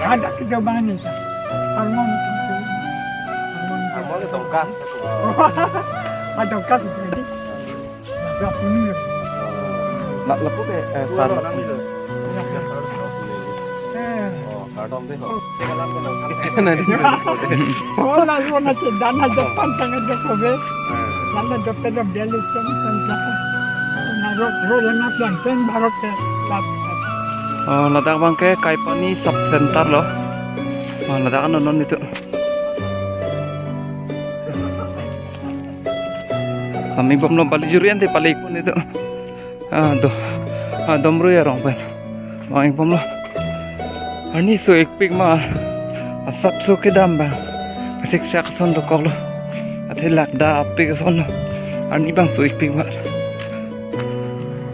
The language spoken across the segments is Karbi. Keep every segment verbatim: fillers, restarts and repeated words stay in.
Ada kita bangun sa. Harmon. Harmon. Harmon itu tongkat. Ada tongkat itu. Ada punya. La, lapu ke, eh, sar lapu. Eh. Oh, kardom deh. Nah, di sini. Oh, lalu na sedan aja pantang aja kobe. Lalu dokter dok dia lu sem sem jaha. Na rok rok yang nak yang sem barok ke lap. Oh, ladak abang ke Kaipani sub center lo. Oh, ladak non non itu. Kami bomlo Balijuri ante palik pon itu. Ah, do. Ah, Domrui arong pen. Bang-ik bomlo. Arni so-ikpik ma. Asap so kedam bang. Kasik sak son dokok lo. Athe lak da apik son lo. Arni bang so-ikpik ma.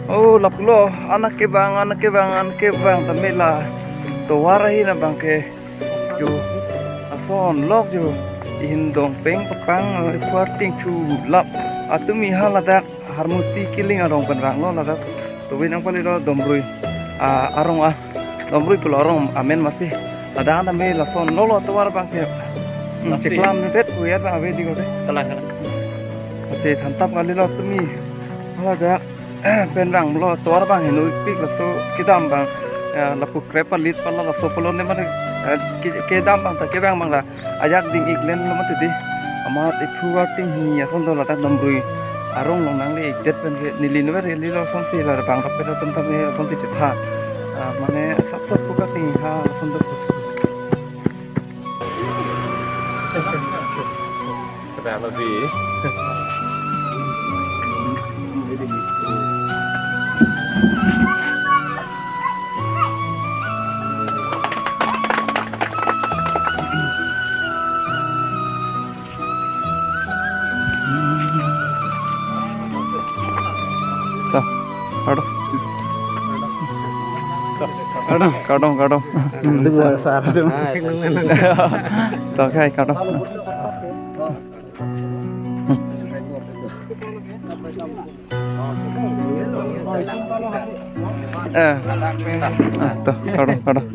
Oh, lapulo. Anak ke bang, anak ke bang, anak ke bang. Tamela. Tovar ahin abang ke. Jo. Ason lok jo. Ihin dong peng papang, eh, puar ting chu lap. Atumi ha ladak. Harmuti Killing arong pen rang lo ladak. Tuwi nang pali lo Domrui. Ah, arong ah. Domrui pulo arong amen masi. Ladak nami lason lo lo tovar abang ke. Hmm, cheklam ni pet kuyat bang ave dei ko dei. Kalang, kalang. Ase thantap kali lo tumi. Hala ja pen bang lo tovar bang heno pik laso kedam bang, eh, lapu krep palit pala laso pulo ne mane, eh, ke-, kedam bang ta kevang bang la ajak ding ik len lo mati dei. Amat iphu ating hini ason do ladak dambrui arong long nangle ik det pen ke neli nover eli lo asonsi la bang rap pet atum tame asonsi chetha. Ah, mane sat sat pu ating ha ason do. Kenapa sih? Tuh, aduh. Aduh, kardom, kardom. Aduh, sar, aduh. Tuh, kai, kardom. Eh. Ah, tuh, kardom, kardom.